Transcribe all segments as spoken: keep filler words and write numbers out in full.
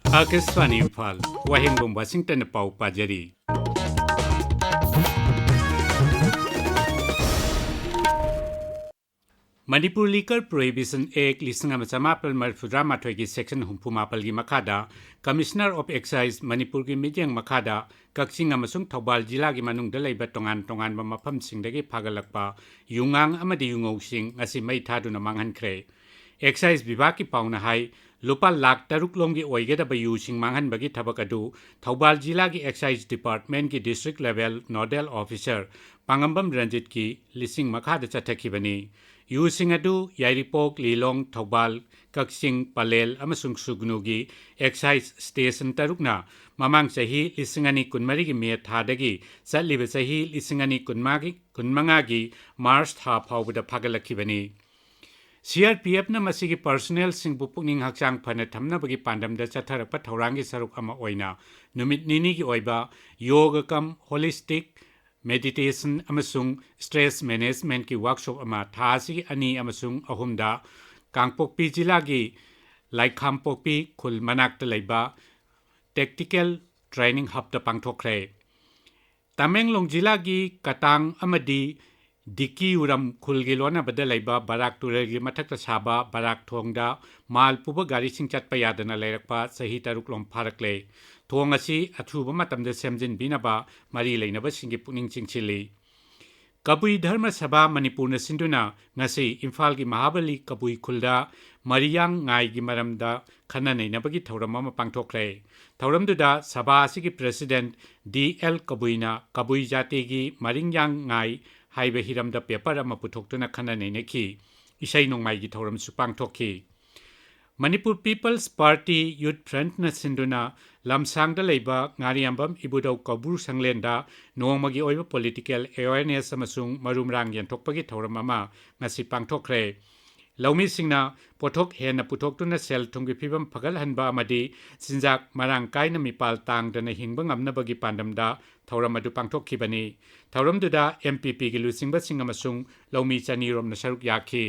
ꯑꯥꯀꯥꯁꯕꯥꯅꯤ ꯏꯝꯐꯥꯜ, ꯋꯥꯍꯦꯡꯕꯝ ꯋꯥꯁꯤꯡꯇꯟꯅ ꯄꯥꯎ ꯄꯥꯖꯔꯤ꯫ Manipur Liquor Prohibition Act ꯂꯤꯁꯤꯡ ꯑꯃ ꯆꯃꯥꯄꯜ ꯃꯔꯤꯐꯨꯇꯔꯥꯃꯥꯊꯣꯏꯒꯤ Section ꯍꯨꯝꯐꯨ ꯃꯥꯄꯜꯒꯤ ꯃꯈꯥꯗ Commissioner of Excise ꯃꯅꯤꯄꯨꯔꯒꯤ ꯃꯤꯠꯌꯦꯡ ꯃꯈꯥꯗ ꯀꯛꯆꯤꯡ ꯑꯃꯁꯨꯡ ꯊꯧꯕꯥꯜ ꯖꯤꯂꯥꯒꯤ ꯃꯅꯨꯡꯗ ꯂꯩꯕ ꯇꯣꯉꯥꯟ ꯇꯣꯉꯥꯟꯕ ꯃꯐꯝꯁꯤꯡꯗꯒꯤ ꯐꯥꯒꯠꯂꯛꯄ ꯌꯨꯉꯥꯡ ꯑꯃꯗꯤ ꯌꯨꯉꯧꯁꯤꯡ ꯉꯁꯤ ꯃꯩ ꯊꯥꯗꯨꯅ ꯃꯥꯡꯍꯟꯈ꯭ꯔꯦ꯫ Excise ꯕꯤꯚꯥꯒꯀꯤ ꯄꯥꯎꯅ ꯍꯥꯏ, ꯂꯨꯄꯥ ꯂꯥꯈ ꯇꯔꯨꯛ ꯂꯣꯝꯒꯤ ꯑꯣꯏꯒꯗꯕ ꯌꯨꯁꯤꯡ ꯃꯥꯡꯍꯟꯕꯒꯤ ꯊꯕꯛ ꯑꯗꯨ ꯊꯧꯕꯥꯜ ꯖꯤꯂꯥꯒꯤ Excise Departmentꯀꯤ District Level Nodal Officer ꯄꯥꯉꯝꯕꯝ ꯔꯟꯖꯤꯠꯀꯤ ꯂꯤꯁꯤꯡ ꯃꯈꯥꯗ ꯆꯠꯊꯈꯤꯕꯅꯤ꯫ ꯌꯨꯁꯤꯡ ꯑꯗꯨ ꯌꯥꯏꯔꯤꯄꯣꯛ, ꯂꯤꯂꯣꯡ, ꯊꯧꯕꯥꯜ, ꯀꯛꯆꯤꯡ, ꯄꯂꯦꯜ ꯑꯃꯁꯨꯡ ꯁꯨꯒꯅꯨꯒꯤ Excise Station ꯇꯔꯨꯛꯅ ꯃꯃꯥꯡ ꯆꯍꯤ ꯂꯤꯁꯤꯡ ꯑꯅꯤ ꯀꯨꯟꯃꯔꯤꯒꯤ May ꯊꯥꯗꯒꯤ ꯆꯠꯂꯤꯕ ꯆꯍꯤ ꯂꯤꯁꯤꯡ ꯑꯅꯤ ꯀꯨꯟꯃꯉꯥꯒꯤ, ꯀꯨꯟꯃꯉꯥꯒꯤ March ꯊꯥ ꯐꯥꯎꯕꯗ ꯐꯥꯒꯠꯂꯛꯈꯤꯕꯅꯤ꯫ CRPFꯅ ꯃꯁꯤꯒꯤ personnelꯁꯤꯡꯕꯨ ꯄꯨꯛꯅꯤꯡ ꯍꯛꯆꯥꯡ ꯐꯅ ꯊꯝꯅꯕꯒꯤ ꯄꯥꯟꯗꯝꯗ ꯆꯠꯊꯔꯛꯄ ꯊꯧꯔꯥꯡꯒꯤ ꯁꯔꯨꯛ ꯑꯃ ꯑꯣꯏꯅ ꯅꯨꯃꯤꯠ ꯅꯤꯅꯤꯒꯤ ꯑꯣꯏꯕ yoga cum holistic meditation ꯑꯃꯁꯨꯡ stress managementꯀꯤ workshop ꯑꯃ ꯊꯥ ꯑꯁꯤꯒꯤ ꯑꯅꯤ ꯑꯃꯁꯨꯡ ꯑꯍꯨꯝꯗ ꯀꯥꯡꯄꯣꯛꯄꯤ ꯖꯤꯂꯥꯒꯤ ꯂꯥꯏꯈꯥꯝꯄꯣꯛꯄꯤ ꯈꯨꯜ ꯃꯅꯥꯛꯇ ꯂꯩꯕ Tactical Training Hubꯇ ꯄꯥꯡꯊꯣꯛꯈ꯭ꯔꯦ꯫ ꯇꯃꯦꯡꯂꯣꯡ ꯖꯤꯂꯥꯒꯤ ꯀꯇꯥꯡ ꯑꯃꯗꯤ ꯗꯤꯀꯤꯎꯔꯝ ꯈꯨꯜꯒꯤ ꯂꯣꯟꯅꯕꯗ ꯂꯩꯕ ꯕꯔꯥꯛ ꯇꯨꯔꯦꯜꯒꯤ ꯃꯊꯛꯇ ꯁꯥꯕ ꯕꯔꯥꯛ ꯊꯣꯡꯗ ꯃꯥꯜ ꯄꯨꯕ ꯒꯥꯔꯤꯁꯤꯡ ꯆꯠꯄ ꯌꯥꯗꯅ ꯂꯩꯔꯛꯄ ꯆꯍꯤ ꯇꯔꯨꯛ ꯂꯣꯝ ꯐꯥꯔꯛꯂꯦ꯫ ꯊꯣꯡ ꯑꯁꯤ ꯑꯊꯨꯕ ꯃꯇꯝꯗ ꯁꯦꯝꯖꯤꯟꯕꯤꯅꯕ ꯃꯔꯤ ꯂꯩꯅꯕꯁꯤꯡꯒꯤ ꯄꯨꯛꯅꯤꯡ ꯆꯤꯡꯁꯤꯜꯂꯤ꯫ ꯀꯕꯨꯏ ꯙꯔꯃ ꯁꯚꯥ ꯃꯅꯤꯄꯨꯔꯅ ꯁꯤꯟꯗꯨꯅ ꯉꯁꯤ ꯏꯝꯐꯥꯜꯒꯤ ꯃꯍꯥꯕꯂꯤ ꯀꯕꯨꯏ ꯈꯨꯜꯗ ꯃꯔꯤꯌꯥꯡ ꯉꯥꯏꯒꯤ ꯃꯔꯝꯗ ꯈꯟꯅ ꯅꯩꯅꯕꯒꯤ ꯊꯧꯔꯝ ꯑꯃ ꯄꯥꯡꯊꯣꯛꯈ꯭ꯔꯦ꯫ ꯊꯧꯔꯝꯗꯨꯗ ꯁꯚꯥ ꯑꯁꯤꯒꯤ President ꯗꯤ ꯑꯦꯜ ꯀꯕꯨꯏꯅ ꯀꯕꯨꯏ ꯖꯥꯇꯤꯒꯤ ꯃꯔꯤꯡꯌꯥꯡ ꯉꯥꯏ ꯍꯥꯏꯕ ꯍꯤꯔꯝꯗ paper ꯑꯃ ꯄꯨꯊꯣꯛꯇꯨꯅ ꯈꯟꯅ ꯅꯩꯅꯈꯤ꯫ ꯏꯁꯩ ꯅꯣꯡꯃꯥꯏꯒꯤ ꯊꯧꯔꯝꯁꯨ ꯄꯥꯡꯊꯣꯛꯈꯤ꯫ Manipur People's Party Youth Frontꯅ ꯁꯤꯟꯗꯨꯅ ꯂꯝꯁꯥꯡꯗ ꯂꯩꯕ ꯉꯥꯔꯤꯌꯥꯝꯕꯝ ꯏꯕꯨꯙꯧ ꯀꯧꯕ꯭ꯔꯨ ꯁꯪꯂꯦꯟꯗ ꯅꯣꯡꯃꯒꯤ ꯑꯣꯏꯕ political awareness ꯑꯃꯁꯨꯡ ꯃꯔꯨ ꯃꯔꯥꯡ ꯌꯦꯟꯊꯣꯛꯄꯒꯤ ꯊꯧꯔꯝ ꯑꯃ ꯉꯁꯤ ꯄꯥꯡꯊꯣꯛꯈ꯭ꯔꯦ꯫ ꯂꯧꯃꯤꯁꯤꯡꯅ ꯄꯣꯠꯊꯣꯛ ꯍꯦꯟꯅ ꯄꯨꯊꯣꯛꯇꯨꯅ ꯁꯦꯜ ꯊꯨꯝꯒꯤ ꯐꯤꯕꯝ ꯐꯒꯠꯍꯟꯕ ꯑꯃꯗꯤ ꯆꯤꯟꯖꯥꯛ ꯃꯔꯥꯡ ꯀꯥꯏꯅ ꯃꯤꯄꯥꯜ ꯇꯥꯡꯗꯅ ꯍꯤꯡꯕ ꯉꯝꯅꯕꯒꯤ ꯄꯥꯟꯗꯝꯗ ꯊꯧꯔꯝ ꯑꯗꯨ ꯄꯥꯡꯊꯣꯛꯈꯤꯕꯅꯤ꯫ ꯊꯧꯔꯝꯗꯨꯗ MPPꯒꯤ ꯂꯨꯆꯤꯡꯕꯁꯤꯡ ꯑꯃꯁꯨꯡ ꯂꯧꯃꯤ ꯆꯅꯤꯔꯣꯝꯅ ꯁꯔꯨꯛ ꯌꯥꯈꯤ꯫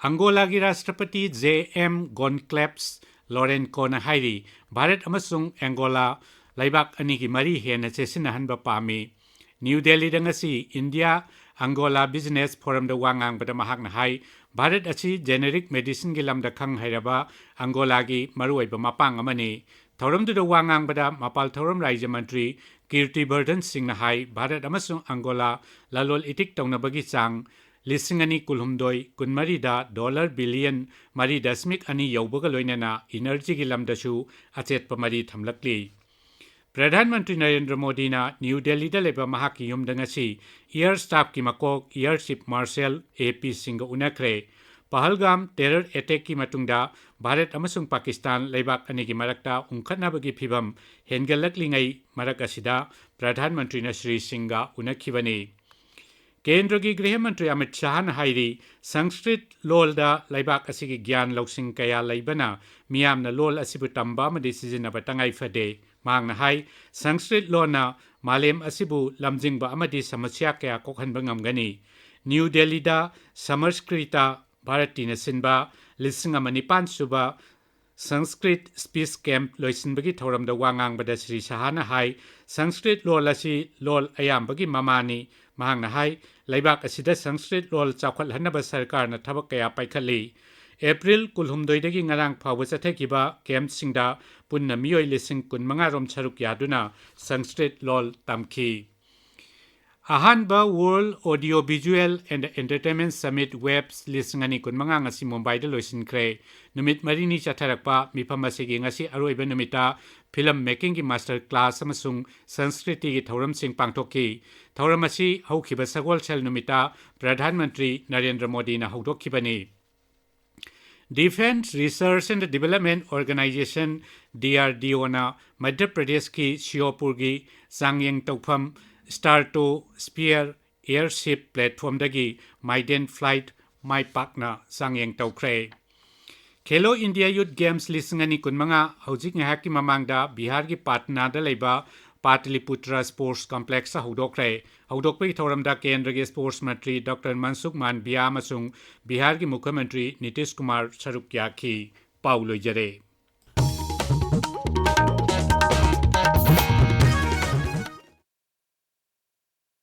ꯑꯪꯒꯣꯂꯥꯒꯤ ꯔꯥꯁꯇ꯭ꯔꯄꯇꯤ J M Gonçalves ꯂꯣꯔꯦꯟꯀꯣꯅ ꯍꯥꯏꯔꯤ, ꯚꯥꯔꯠ ꯑꯃꯁꯨꯡ ꯑꯦꯡꯒꯣꯂꯥ ꯂꯩꯕꯥꯛ ꯑꯅꯤꯒꯤ ꯃꯔꯤ ꯍꯦꯟꯅ ꯆꯦꯠꯁꯤꯟꯅꯍꯟꯕ ꯄꯥꯝꯃꯤ꯫ ꯅ꯭ꯌꯨ ꯗꯦꯜꯂꯤꯗ ꯉꯁꯤ ꯏꯟꯗꯤꯌꯥ ꯑꯪꯒꯣꯂꯥ ꯕꯤꯖꯤꯅꯦꯁ ꯐꯣꯔꯝꯗ ꯋꯥ ꯉꯥꯡꯕꯗ ꯃꯍꯥꯛꯅ ꯍꯥꯏ, ꯚꯥꯔꯠ ꯑꯁꯤ ꯖꯦꯅꯦꯔꯤꯛ ꯃꯦꯗꯤꯁꯤꯟꯒꯤ ꯂꯝꯗ ꯈꯪ ꯍꯩꯔꯕ ꯑꯪꯒꯣꯂꯥꯒꯤ ꯃꯔꯨꯑꯣꯏꯕ ꯃꯄꯥꯡ ꯑꯃꯅꯤ꯫ ꯊꯧꯔꯝꯗꯨꯗ ꯋꯥ ꯉꯥꯡꯕꯗ ꯃꯄꯥꯜ ꯊꯧꯔꯝ ꯔꯥꯏꯖ꯭ꯌ ꯃꯟꯇ꯭ꯔꯤ ꯀꯤꯔꯇꯤꯕꯔꯙꯟ ꯁꯤꯡꯅ ꯍꯥꯏ, ꯚꯥꯔꯠ ꯑꯃꯁꯨꯡ ꯑꯪꯒꯣꯂꯥ ꯂꯂꯣꯜ ꯏꯇꯤꯛ ꯇꯧꯅꯕꯒꯤ ꯆꯥꯡ ꯂꯤꯁꯤꯡ ꯑꯅꯤ ꯀꯨꯟꯍꯨꯝꯗꯣꯏ ꯀꯨꯟꯃꯔꯤꯗ ꯗꯣꯂꯔ ꯕꯤꯂꯤꯌꯟ ꯃꯔꯤ ꯗꯁꯃꯤꯛ ꯑꯅꯤ ꯌꯧꯕꯒ ꯂꯣꯏꯅꯅ ꯏꯅꯔꯖꯤꯒꯤ ꯂꯝꯗꯁꯨ ꯑꯆꯦꯠꯄ ꯃꯔꯤ ꯊꯝꯂꯛꯂꯤ꯫ ꯄ꯭ꯔꯙꯥꯟ ꯃꯟꯇ꯭ꯔꯤ ꯅꯔꯦꯟꯗ꯭ꯔ ꯃꯣꯗꯤꯅ ꯅ꯭ꯌꯨ ꯗꯦꯜꯂꯤꯗ ꯂꯩꯕ ꯃꯍꯥꯛꯀꯤ ꯌꯨꯝꯗ ꯉꯁꯤ ꯑꯦꯌꯔ ꯁ꯭ꯇꯥꯐꯀꯤ ꯃꯀꯣꯛ ꯑꯦꯌꯔ ꯆꯤꯐ ꯃꯥꯔꯁꯦꯜ ꯑꯦ ꯄꯤ ꯁꯤꯡꯒ ꯎꯅꯈ꯭ꯔꯦ꯫ ꯄꯍꯜꯒꯥꯝ ꯇꯦꯔꯔ ꯑꯦꯇꯦꯛꯀꯤ ꯃꯇꯨꯡꯗ ꯚꯥꯔꯠ ꯑꯃꯁꯨꯡ ꯄꯥꯀꯤꯁꯇꯥꯟ ꯂꯩꯕꯥꯛ ꯑꯅꯤꯒꯤ ꯃꯔꯛꯇ ꯎꯪꯈꯠꯅꯕꯒꯤ ꯐꯤꯚꯝ ꯍꯦꯟꯒꯠꯂꯛꯂꯤꯉꯩ ꯃꯔꯛ ꯑꯁꯤꯗ ꯄ꯭ꯔꯙꯥꯟ ꯃꯟꯇ꯭ꯔꯤꯅ ꯁ꯭ꯔꯤ ꯁꯤꯡꯒ ꯎꯅꯈꯤꯕꯅꯤ꯫ ꯀꯦꯟꯗ꯭ꯔꯒꯤ ꯒ꯭ꯔꯤꯍ ꯃꯟꯇ꯭ꯔꯤ ꯑꯃꯤꯠ ꯁꯥꯍꯅ ꯍꯥꯏꯔꯤ, ꯁꯪꯁꯀ꯭ꯔꯤꯠ ꯂꯣꯜꯗ ꯂꯩꯕꯥꯛ ꯑꯁꯤꯒꯤ ꯒ꯭ꯌꯥꯟ ꯂꯧꯁꯤꯡ ꯀꯌꯥ ꯂꯩꯕꯅ ꯃꯤꯌꯥꯝꯅ ꯂꯣꯜ ꯑꯁꯤꯕꯨ ꯇꯝꯕ ꯑꯃꯗꯤ ꯁꯤꯖꯤꯟꯅꯕ ꯇꯉꯥꯏ ꯐꯗꯦ꯫ ꯃꯍꯥꯛꯅ ꯍꯥꯏ, ꯁꯪꯁꯀ꯭ꯔꯤꯠ ꯂꯣꯟꯅ ꯃꯥꯂꯦꯝ ꯑꯁꯤꯕꯨ ꯂꯝꯖꯤꯡꯕ ꯑꯃꯗꯤ ꯁꯃꯁ꯭ꯌꯥ ꯀꯌꯥ ꯀꯣꯛꯍꯟꯕ ꯉꯝꯒꯅꯤ꯫ ꯅ꯭ꯌꯨ ꯗꯦꯜꯂꯤꯗ ꯁꯃꯁꯀ꯭ꯔꯤꯇ ꯚꯥꯔꯇꯤꯅ ꯁꯤꯟꯕ ꯂꯤꯁꯤꯡ ꯑꯃ ꯅꯤꯄꯥꯟ ꯁꯨꯕ ꯁꯪꯁꯀ꯭ꯔꯤꯠ ꯁ꯭ꯄꯤꯆ ꯀꯦꯝꯞ ꯂꯣꯏꯁꯤꯟꯕꯒꯤ ꯊꯧꯔꯝꯗ ꯋꯥ ꯉꯥꯡꯕꯗ ꯁ꯭ꯔꯤ ꯁꯍꯥꯅ ꯍꯥꯏ, ꯁꯪꯁꯀ꯭ꯔꯤꯠ ꯂꯣꯜ ꯑꯁꯤ ꯂꯣꯜ ꯑꯌꯥꯝꯕꯒꯤ ꯃꯃꯥꯅꯤ꯫ ꯃꯍꯥꯛꯅ ꯍꯥꯏ, ꯂꯩꯕꯥꯛ ꯑꯁꯤꯗ ꯁꯪꯁꯀ꯭ꯔꯤꯠ ꯂꯣꯜ ꯆꯥꯎꯈꯠꯍꯟꯅꯕ ꯁꯔꯀꯥꯔꯅ ꯊꯕꯛ ꯀꯌꯥ ꯄꯥꯏꯈꯠꯂꯤ꯫ ꯑꯦꯄ꯭ꯔꯤꯜ ꯀꯨꯟꯍꯨꯝꯗꯣꯏꯗꯒꯤ ꯉꯔꯥꯡ ꯐꯥꯎꯕ ꯆꯠꯊꯈꯤꯕ ꯀꯦꯝꯞꯁꯤꯡꯗ ꯄꯨꯟꯅ ꯃꯤꯑꯣꯏ ꯂꯤꯁꯤꯡ ꯀꯨꯟꯃꯉꯥ ꯔꯣꯝ ꯁꯔꯨꯛ ꯌꯥꯗꯨꯅ ꯁꯪꯁꯀ꯭ꯔꯤꯠ ꯂꯣꯜ ꯇꯝꯈꯤ꯫ ꯑꯍꯥꯟꯕ World Audio Visual and Entertainment Summit Webs ꯂꯤꯁꯤꯡ ꯑꯅꯤ ꯀꯨꯟꯃꯉꯥ ꯉꯁꯤ ꯃꯨꯝꯕꯥꯏꯗ ꯂꯣꯏꯁꯤꯟꯈ꯭ꯔꯦ꯫ ꯅꯨꯃꯤꯠ ꯃꯔꯤꯅꯤ ꯆꯠꯊꯔꯛꯄ ꯃꯤꯐꯝ ꯑꯁꯤꯒꯤ ꯉꯁꯤ ꯑꯔꯣꯏꯕ ꯅꯨꯃꯤꯠꯇ ꯐꯤꯂꯝ ꯃꯦꯀꯤꯡꯒꯤ ꯃꯥꯁꯇꯔ ꯀ꯭ꯂꯥꯁ ꯑꯃꯁꯨꯡ ꯁꯪꯁꯀ꯭ꯔꯤꯇꯤꯒꯤ ꯊꯧꯔꯝꯁꯤꯡ ꯄꯥꯡꯊꯣꯛꯈꯤ꯫ ꯊꯧꯔꯝ ꯑꯁꯤ ꯍꯧꯈꯤꯕ ꯁꯒꯣꯜꯁꯦꯜ ꯅꯨꯃꯤꯠꯇ ꯄ꯭ꯔꯙꯥꯟ ꯃꯟꯇ꯭ꯔꯤ ꯅꯔꯦꯟꯗ꯭ꯔ ꯃꯣꯗꯤꯅ ꯍꯧꯗꯣꯛꯈꯤꯕꯅꯤ꯫ Defence Research and Development Organisation, D R D O Madhya ꯄ꯭ꯔꯗꯦꯁꯀꯤ ꯁꯤꯌꯣꯄꯨꯔꯒꯤ ꯆꯥꯡꯌꯦꯡ ꯇꯧꯐꯝ ꯁ꯭ꯇꯥꯔꯇꯣ ꯁ꯭ꯄꯤꯌꯔ ꯑꯦꯌꯔꯁꯤꯞ ꯄ꯭ꯂꯦꯠꯐꯣꯝꯗꯒꯤ ꯃꯥꯏꯗꯦꯟ ꯐ꯭ꯂꯥꯏꯠ ꯃꯥꯏ ꯄꯥꯛꯅ ꯆꯥꯡꯌꯦꯡ ꯇꯧꯈ꯭ꯔꯦ꯫ ꯈꯦꯂꯣ ꯏꯟꯗꯤꯌꯥ ꯌꯨꯠ ꯒꯦꯝꯁ ꯂꯤꯁꯤꯡ ꯑꯅꯤ ꯀꯨꯟꯃꯉꯥ ꯍꯧꯖꯤꯛ ꯉꯥꯏꯍꯥꯛꯀꯤ ꯃꯃꯥꯡꯗ ꯕꯤꯍꯥꯔꯒꯤ ꯄꯥꯠꯅꯥꯗ ꯂꯩꯕ ꯄꯥꯇꯂꯤꯄꯨꯇ꯭ꯔ ꯁ꯭ꯄꯣꯔꯠꯁ ꯀꯝꯄ꯭ꯂꯦꯛꯁꯇ ꯍꯧꯗꯣꯛꯈ꯭ꯔꯦ꯫ ꯍꯧꯗꯣꯛꯄꯒꯤ ꯊꯧꯔꯝꯗ ꯀꯦꯟꯗ꯭ꯔꯒꯤ ꯁ꯭ꯄꯣꯔꯠꯁ ꯃꯟꯇ꯭ꯔꯤ ꯗꯣꯛꯇꯔ ꯃꯟꯁꯨꯈ ꯃꯥꯟꯗꯤꯌꯥ ꯑꯃꯁꯨꯡ ꯕꯤꯍꯥꯔꯒꯤ ꯃꯨꯈ꯭ꯌ ꯃꯟꯇ꯭ꯔꯤ ꯅꯤꯇꯤꯁ ꯀꯨꯃꯥꯔ ꯁꯔꯨꯛ ꯌꯥꯈꯤ꯫ ꯄꯥꯎ ꯂꯣꯏꯖꯔꯦ꯫